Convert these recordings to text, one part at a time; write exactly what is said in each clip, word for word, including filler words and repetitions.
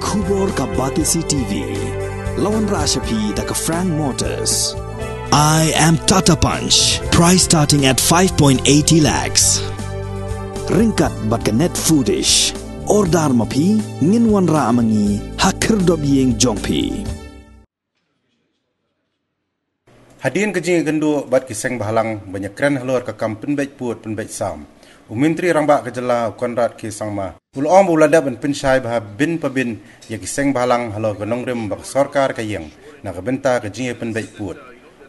Khubor ka Batesi T V. Lawan Rashapi da ka Frank Motors. I am Tata Punch. Price starting at five point eighty lakhs. Ryngkat bad ka Net Foodish. Order ma phi, ngin wanrah ma ngi ha khyrdop ïing jong phi. Hadien ka jingïakynduh bad ki seng bhalang ban ïakren halor ka kam pynbeit pud pynbeit sam, u Myntri Rangbah ka jylla u Conrad K Sangma u la ong ba u la dep ban pynshai bha bin pa bin ïa ki seng bhalang halor ka nongrim ba ka sorkar ka ïeng na ka bynta ka jingïapynbeit pud.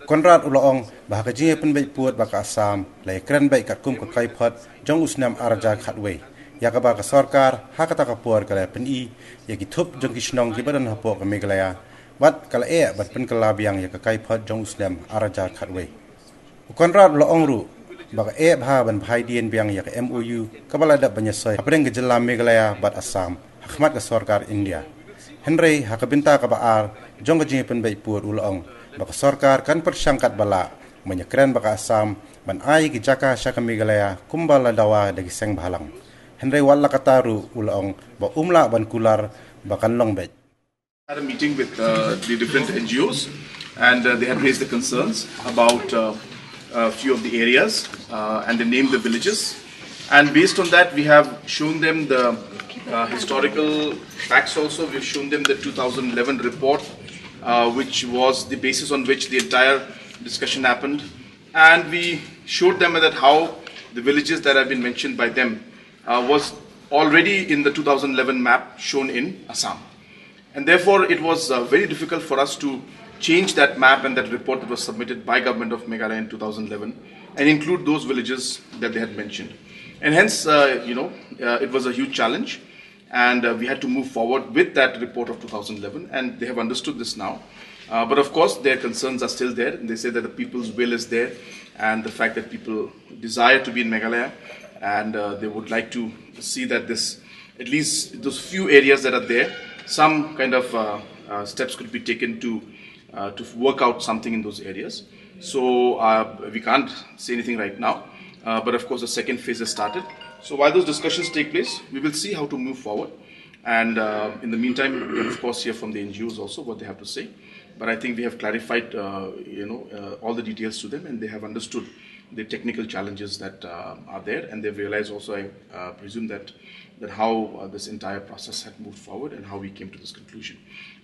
Conrad u la ong ba ha ka jingïapynbeit pud bad ka Assam la ïakren beit katkum ka kaiphod jong u snem ar hajar khatwei, ïa kaba ka sorkar ha kata ka por ka la pyni ïa ki thup jong ki shnong kiba don hapoh ka Meghalaya, bad ka la eh ban pynkylla biang ïa ka kaiphod jong u snem ar hajar khatwei. U Conrad u la ong ruh ba ka eh bha ban bhai dien biang ïa ka M O U kaba la dep ban ïasoi hapdeng ka jylla Meghalaya bad Assam ha khmat ka sorkar India. Hynrei ha ka bynta kaba ar jong ka jingïapynbeit pud u la ong ba ka sorkar kan pyrshang katba lah ban ïakren bad ka Assam ban ai ki jaka sha ka Meghalaya kumba la dawa da ki seng bhalang. Hynrei wat la katta ruh u la ong ba um lah ban kular ba kan long beit. Had a meeting with uh, the different N G Os, and uh, they had raised the concerns about uh, a few of the areas, uh, and they named the villages. And based on that, we have shown them the uh, historical facts also. We've shown them the two thousand eleven report, uh, which was the basis on which the entire discussion happened. And we showed them that how the villages that have been mentioned by them uh, was already in the two thousand eleven map shown in Assam. And therefore, it was uh, very difficult for us to change that map and that report that was submitted by Government of Meghalaya in two thousand eleven and include those villages that they had mentioned. And hence, uh, you know, uh, it was a huge challenge, and uh, we had to move forward with that report of two thousand eleven, and they have understood this now. Uh, but of course, their concerns are still there. They say that the people's will is there, and the fact that people desire to be in Meghalaya, and uh, they would like to see that this, at least those few areas that are there, some kind of uh, uh, steps could be taken to uh, to work out something in those areas. So uh, we can't say anything right now, uh, but of course the second phase has started. So while those discussions take place, we will see how to move forward. And uh, in the meantime, we can of course hear from the N G Os also what they have to say. But I think we have clarified, uh, you know, uh, all the details to them, and they have understood the technical challenges that uh, are there, and they've realized also, I uh, presume, that that how uh, this entire process had moved forward and how we came to this conclusion.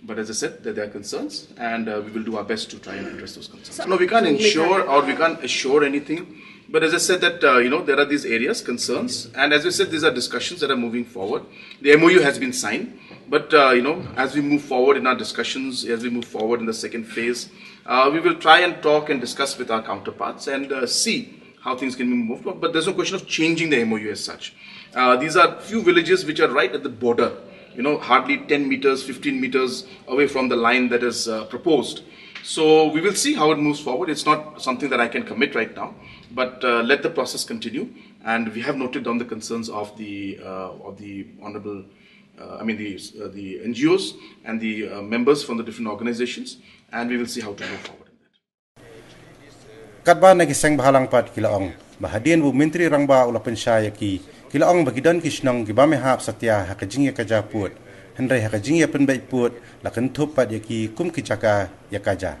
But as I said, that there are concerns, and uh, we will do our best to try and address those concerns. No, we can't ensure or we can't assure anything. But as I said, that uh, you know, there are these areas concerns, and as we said, these are discussions that are moving forward. The M O U has been signed, but uh, you know, as we move forward in our discussions, as we move forward in the second phase, uh, we will try and talk and discuss with our counterparts and uh, see how things can be moved. But there's no question of changing the M O U as such. Uh, these are few villages which are right at the border, you know, hardly ten meters, fifteen meters away from the line that is uh, proposed. So we will see how it moves forward. It's not something that I can commit right now, but uh, let the process continue. And we have noted down the concerns of the uh, of the honourable, uh, I mean the uh, the N G Os and the uh, members from the different organisations, and we will see how to move forward. Katba na ki seng bhalang pat ki la ong ba hadien ba u Myntri Rangbah u la pynshai ïa ki, ki la ong ba ki don ki shnong kiba me hap satia ha ka jingïakajia pud, hynrei ha ka jingïapynbeit pud la kynthup pat ïa ki kum ki jaka ïakajia.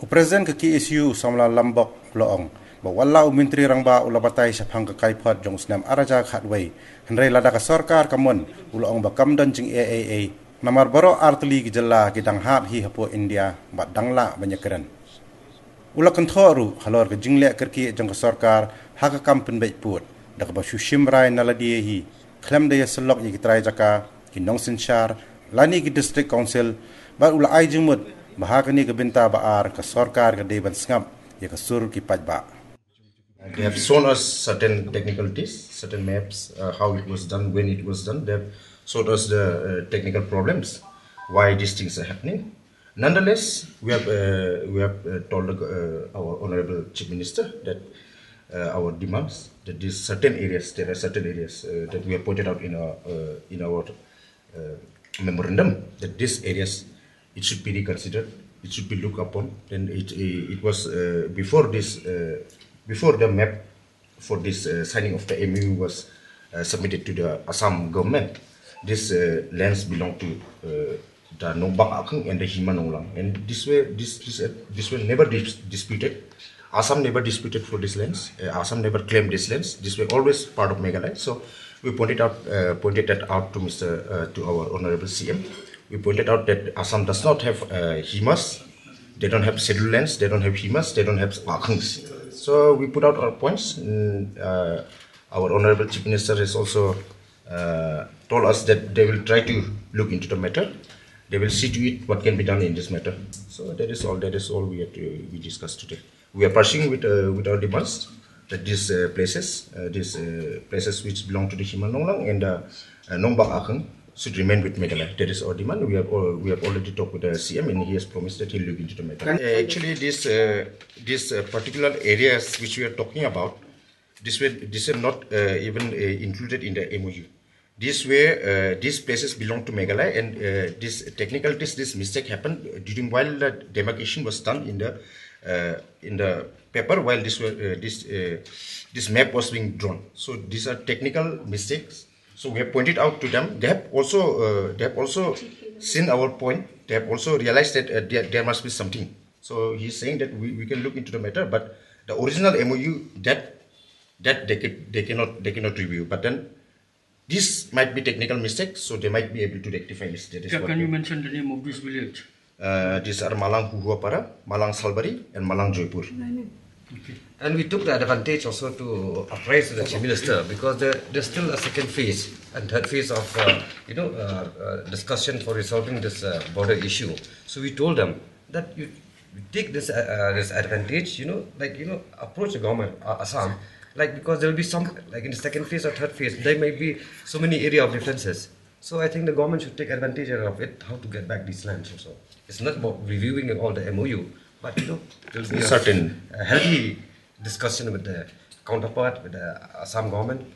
U President ka K S U u Samla Lambok u la ong ba wat la u Myntri Rangbah u la batai shaphang ka kaiphod jong u snem ar hajar khatwei, hynrei lada ka sorkar ka mon, u la ong ba kam don jingeh ei ei, namar baroh artylli ki jylla ki dang hap hi hapoh India bad dang lah ban ïakren. U la kynthoh ruh halor ka jingleh kyrkieh jong ka sorkar ha ka kam pynbeit pud, da kaba shu shim rai na lade hi khlem da ïasyllok ïa ki trai jaka, ki nongsynshar lane ki district council, bad u la ai jingmut ba ha kane ka bynta ba ar ka sorkar ka dei ban sngap ïa ka sur ki paidbah. They have shown us certain technicalities, certain maps, uh, how it was done, when it was done. They have showed us the uh, technical problems, why these things are happening. Nonetheless, we have uh, we have uh, told uh, our honorable chief minister that uh, our demands, that these certain areas, there are certain areas uh, that we have pointed out in our uh, in our uh, memorandum, that these areas, it should be reconsidered, it should be looked upon. And it it was uh, before this uh, before the map for this uh, signing of the M O U was uh, submitted to the Assam government. This uh, lands belong to uh, the Nongbak Akhung and the Hima Nonglang, and this way, this this uh, this were never dis- disputed. Assam never disputed for this lands. Uh, Assam never claimed this lands. This were always part of Meghalaya. So we pointed out uh, pointed that out to Mister Uh, to our honorable C M. We pointed out that Assam does not have uh, Himas. They don't have scheduled lands. They don't have Himas. They don't have Akhungs. So we put out our points. And, uh, our honorable chief minister has also uh, told us that they will try to look into the matter. They will see to it what can be done in this matter. So that is all. That is all we have to, we discussed today. We are pursuing with uh, with our demands that these uh, places, uh, these uh, places which belong to the Hima Nonglang and uh, uh, Nongbak Akhung should remain with Meghalaya. That is our demand. We have al- we have already talked with the C M and he has promised that he'll look into the matter. Uh, actually, this uh, this uh, particular areas which we are talking about, this were this are not uh, even uh, included in the M O U. This where uh, these places belong to Meghalaya, and uh, this technicalities, this mistake happened during while the demarcation was done in the uh, in the paper. While this were uh, this uh, this map was being drawn, so these are technical mistakes. So we have pointed out to them. They have also uh, they have also seen our point. They have also realized that uh, there, there must be something. So he's saying that we, we can look into the matter, but the original M O U that that they could, they cannot they cannot review. But then this might be technical mistake, so they might be able to rectify this. That is Can, what can you we- mention the name of this village? Uh, these are Malang Huhuapara, Malang Salbari, and Malang Joypur. And we took the advantage also to apprise the Chief Minister because there, there's still a second phase and third phase of uh, you know uh, uh, discussion for resolving this uh, border issue. So we told them that you, you take this uh, uh, this advantage, you know, like you know, approach the government uh, Assam, like because there will be some like in the second phase or third phase there may be so many area of differences. So I think the government should take advantage of it, how to get back these lands also. It's not about reviewing all the M O U, but you know, there'll be a, Certain. A healthy discussion with the counterpart, with the Assam government.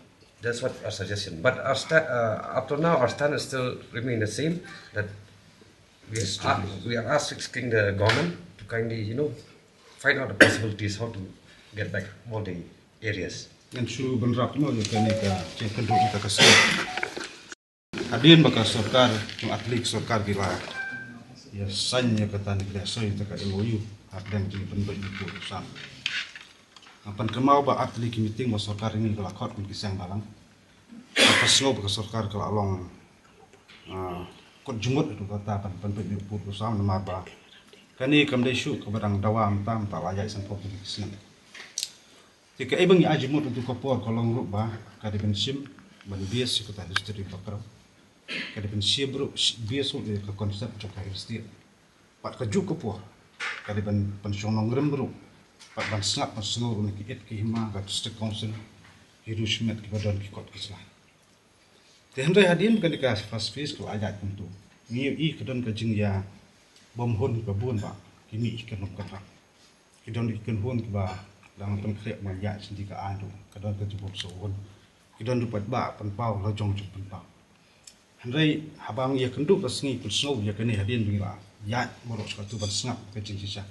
That's what our suggestion. But our sta- uh, up to now, our stand is still remain the same, that we are, we are asking the government to kindly, you know, find out the possibilities how to get back all the areas. Ngan shu bynrap noh ïa kane ka jingkynduh ïa ka sngewbha. Hadien ba ka sorkar, jong artylli ki sorkar ki la ïa sign ïa kata ne ki la soi ïa ka M O U hapdeng jong ki pynbeit ïa ka pud u sam. Nga pynkynmaw ba artylli ki meeting ba sorkar ïa ngi ka la khot kum ki seng balang. Nga pynsngew ba ka sorkar ka la long, ah, kot jingmut ïa kata ban pynbeit ïa ka pud u sam namar ba kane kam dei shuh kaba dang dawa mynta, mynta la ïaid sanphew tylli ki snem. Te kaei ba ngi ai jingmut ha katu ka por ka long ruh ba ka dei ban shim ban base ïa kata history background. Ka dei ban shim ruh, base ruh ïa ka concept jong ka hill state. Bad kajuh ka por ka dei ban pynshong nongrim ruh bad ban sngap ban sngew ruh na ki ïit ki hima ka district council, ki riew shimet kiba don ki kot ki jylla. Te hynrei hadien ba kane ka first phase ka la ïaid kumto, ngi ïohi ka don ka jingïabymhun kaba bun ba ki mih ki kynhun kynrang. Ki don ki kynhun kiba dang pynkhreh ban ïaid sha ka aiñ ruh, ka don ka jingbymsngewhun. Ki don ruh paidbah pynpaw la jong jong pynpaw. Hynrei haba ngi ïakynduh ka sngi pynsngew ïa kane hadien ba ngi la ïaid baroh sha katu ban sngap ka jingshisha,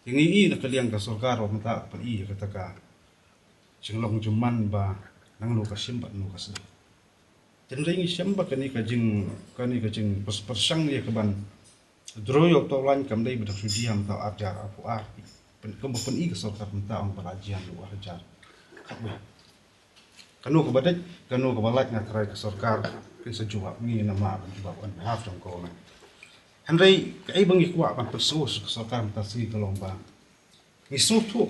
te ngi ïohi na ka liang ka sorkar ba mynta ka pyni ïa kata ka jinglong jingman ba nangno ka shim bad nangno ka sdang. Te hynrei ngi shem ba kane ka jing, kane ka jingpyrshang ïa ka ban draw ïa uto u lain kam dei ba dang shu jia mynta u ar hajar arphew ar. Pyn, kumba pyni ka sorkar mynta ong ba la jia mynta u ar hajar khatwei. Kano kaba dei, kano kaba lait, nga tharai ka sorkar kin sa jubab, ngi namar ban jubab on behalf jong ka government. Hynrei kaei ba ngi kwah ban pynsngew sha ka sorkar mynta ka sngi ka long ba ngi sngewthuh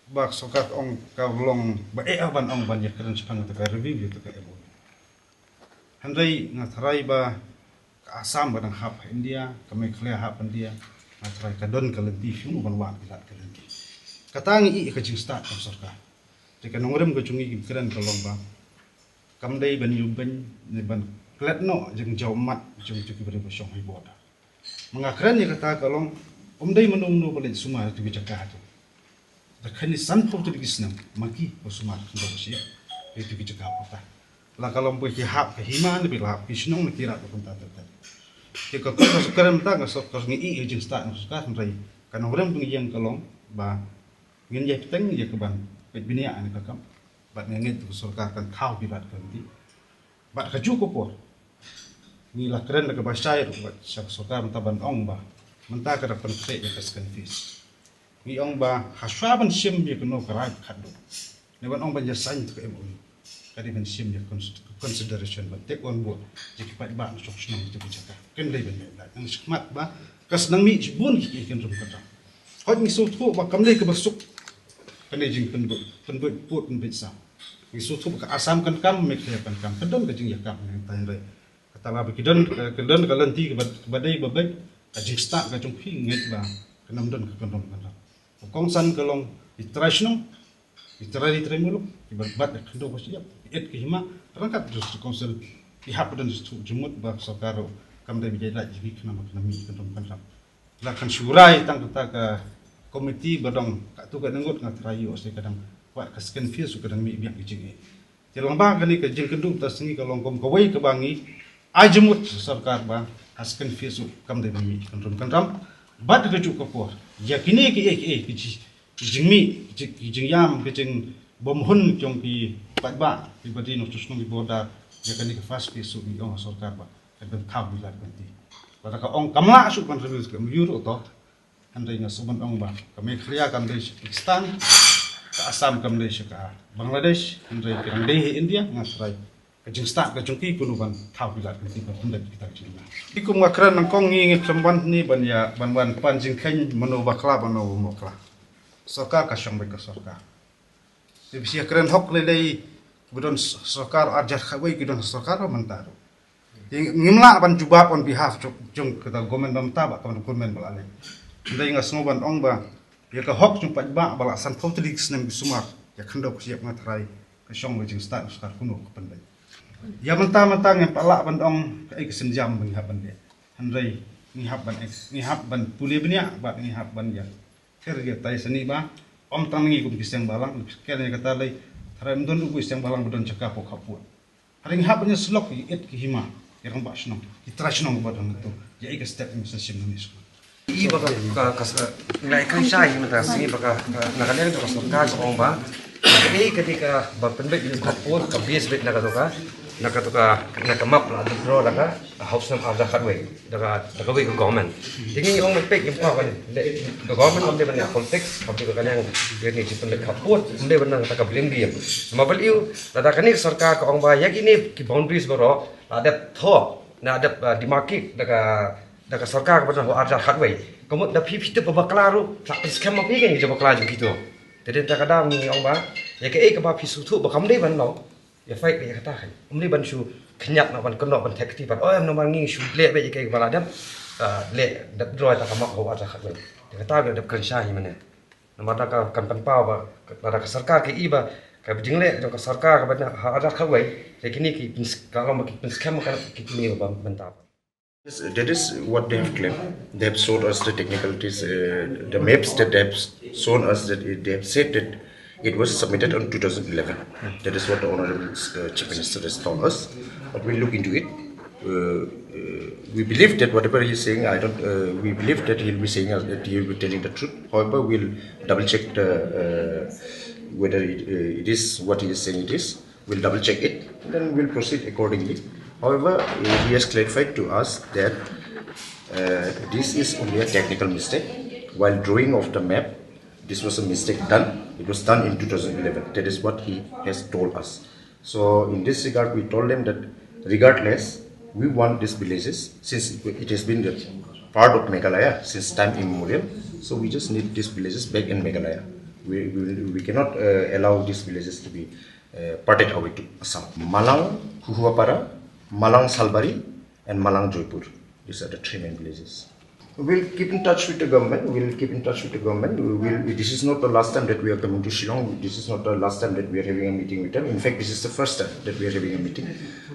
ba ka sorkar ka ong, ka long ba eh ban ong ban ïakren shaphang kata ka review ïa kata ka M O U. Hynrei nga tharai ba ka Assam ba dang hap ha India, ka Meghalaya hap ha India, nga tharai ka don ka lynti shuh ban wad ki lad ka lynti. Kata ngi ïohi ka jingstad ka sorkar. Te ka nongrim ka jong ngi ki kren ka long ba kam dei ban ïubeiñ ne ban klet noh jingjaw mat jong kito ki briew ba shong ha border. Ma nga kren ïa kata ka long, ym dei mano mano ba leit sumar ïa kito ki jaka hato. Da kane sanphew tylli ki snem ma ki ba sumar khyndew ba shi ïa kito ki jaka hato. La ka long ba ki hap ka hima ne ba ki hap ki shnong ne ki rat ba kumta ter ter. Te ka kren, ka kren mynta ka sorkar, ngi ïohi ka jingstad ka sorkar, hynrei ka nongrim ba ngi ïeng ka long ba ngin ïai bteng ïa ka ban peit bniah ïa ka kam. Bad nga ngeit ba ka sorkar kan thaw ki lad ka lynti. Bad ka juh ka por, ngi la kren da kaba shai ruh bad sha ka sorkar mynta ban ong ba mynta ka dang pynkhreh ïa ka second phase. Ngi ong ba hashwa ban shim ïa kano ka rai khatduh, ne ban ong ban ïa sign ka M O U, ka dei ban shim ïa cons-, consideration ban take on board ïa ki paidbah na shong shnong ïa ki jaka. Kynlei ban ïa lait nang shikmat ba ka snang mih shibun ki ki kynrum kynram. Hooid, ngi sngewthuh ba kam dei kaba suk kane jingpynbeit, pynbeit pud pynbeit sam. Ngi sngewthuh ba ka Assam kan kam, Meghalaya kan kam, ka don ka jingïakam. Hynrei kata la ba ki don, ka don ka lynti kaba, kaba dei ba beit, ka jingstad ka jong phi ngeit ba kan ym don ka kynrum kynram. Ka kongsan ka long i trai shnong, i trai ri trai muluk, kiba bat da khyndew ba shyiap, i et ki hima, ryngkat district council, i hap ba don district jingmut ba sorkar ruh kam dei ba ïa lait ïa ki khnang ba kan ym mih kynrum kynram. La kan shu rai tang kata ka komiti ba dang katto katne ngut, nga tharai ïoh se ka dang, wat ka second phase ruh ka dang mih biang ka jingeh. Te lyngba kane ka jingkynduh mynta sngi ka long kum kawei kaba ngi ai jingmut sorkar ba ha second phase ruh kam dei ban mih kynrum kynram. Bad ka juh ka por, ïa kine kiei kiei ki ji-, ki jingmih, ki ji-, ki jingïam, ki jingbymhun jong ki paidbah kiba dei nongshong shnong ki border, ïa kane ka first phase ruh ngi ong ha sorkar ba kan pynthaw bniah lad kynti. Lada ka ong kam lah shuh ban release ka M O U ruh to, hynrei nga sngewbha ban ong ba ka Meghalaya kam dei sha Pakistan, ka Assam kam dei sha ka Bangladesh, hynrei ka dang dei ha India. Nga tharai ka jingstad ka jong ki kumno ban thaw bniah lad kynti ban pyndep kita ki jingmih. Te kum nga kren nyngkong, ngi, ngi khlem wan hangne ban ïa, ban wan pan jingkheiñ mano bakla mano bym bakla. Sorkar ka shong beit ka sorkar. Te ba shu ïakren hok lei lei, ba don s-, sorkar arhajar khatwei, ki don sorkar ba mynta ruh. Te ngim lah ban jubab on behalf jong, jong kata government ba mynta bad ka government ba la leit. Hynrei nga sngew ban ong ba ïa ka hok jong paidbah ba la sanphew tylli ki snem ki sumar, ïa khyndew ka shyiap, nga tharai ka shong ka jingstad ka sorkar kumno ka pynleit. Ïa mynta mynta ngim pat lah ban ong kaei ka sienjam ba ngi hap ban leh. Hynrei ngi hap ban ex-, ngi hap ban pule bniah bad ngi hap ban ïa Ther ïa tai sani ba ym tang ngi kum ki seng balang, ken ïa kata lei, tharai ym don u seng balang ba don jaka hapoh khappud. Hynrei ngi hap ban ïa slok ïa et ki hima, ïa rangbah shnong, ki trai shnong ba don hato. Ïa ei ka step ngi sa shim ngi skul. I ba ka, ka, ka, ngai kan shai mynta sngi ba ka, ka, na ka liang ka sorkar ka ong ba ka dei, ka dei kaba pynbeit ïa ka por, ka base beit na ka doka, na ka doka, na ka map la draw la ka, House number arhajar khatwei. Da ka, da kawei ka government. Te ngi ong mynta ngim pat ban leh, ka government kam dei ban leh politics, kam dei ban leh ïa kane jingpynleit khappud, kam dei ban nang kata ka blame game. Namar balei? Lada kane ka sorkar ka ong ba ïa kine ki boundaries baroh la dep thoh, la dep, uh, demarcate da ka, da ka sorkar kaba don ha arhajar khatwei. Ka mut da phi, phi tip ba bakla ruh, sa pynskhem ma phi, kane ka jingpynbakla jong kito. Te dei ta ka daw ngi ong ba ïa kaei kaba phi sngewthuh ba kam dei ban long, ïa fight ïa kata kan. Ym dei ban shu khynñiat noh ban kynnoh ban theh kti pat. Oh, em, namar ngi shu leh beit ïa kaei ba la dep, ah, leh, dep draw ïa ta ka map ha arhajar khatwei. Ïa kata ba dep kren shai hi mynne. Namar da ka kan pynpaw ba, da ka sorkar ka i ba ka jingleh jong ka sorkar kaba na ha arhajar khatwei, ïa kine ki pyns-, ka long ba ki pynskhem ka ki kine ba mynta. Yes, that is what they have claimed. They have showed us the technicalities, uh, the maps that they have s-, shown us, that it, they have said that it was submitted on two thousand eleven. That is what the Honorable, uh, Chief Minister has told us. But we'll look into it. Uh, uh, we believe that whatever he is saying, I don't, uh, we believe that he'll be saying, uh, that he'll be telling the truth. However, we'll double check the, uh, whether it, uh, it is what he is saying it is. We'll double check it, then we'll proceed accordingly. However, he has clarified to us that, uh, this is only a technical mistake. While drawing of the map, this was a mistake done. It was done in two thousand eleven. That is what he has told us. So in this regard, we told them that regardless, we want these villages, since it has been the part of Meghalaya since time immemorial. So we just need these villages back in Meghalaya. We, we, we cannot, uh, allow these villages to be, uh, parted away to Assam. Malang Khuhuapara, Malang Salbari, and Malang Joypur. These are the three main villages. We'll keep in touch with the government. We'll keep in touch with the government. We will, this is not the last time that we are coming to Shillong. This is not the last time that we are having a meeting with them. In fact, this is the first time that we are having a meeting.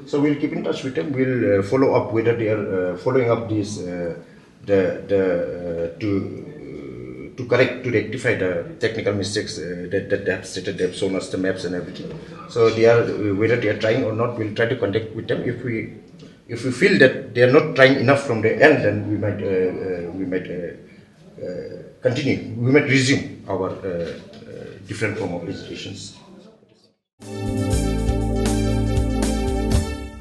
So we'll keep in touch with them. We'll, uh, follow up whether they are, uh, following up this, uh, the, the, uh, to, uh, to correct, to rectify the technical mistakes, uh, that, that they have stated. They have shown us the maps and everything. So they are, uh, whether they are trying or not, we'll try to contact with them. If we, if we feel that they are not trying enough from their end, then we might, uh, uh, we might, uh, uh, continue. We might resume our, uh, uh, different form of agitations.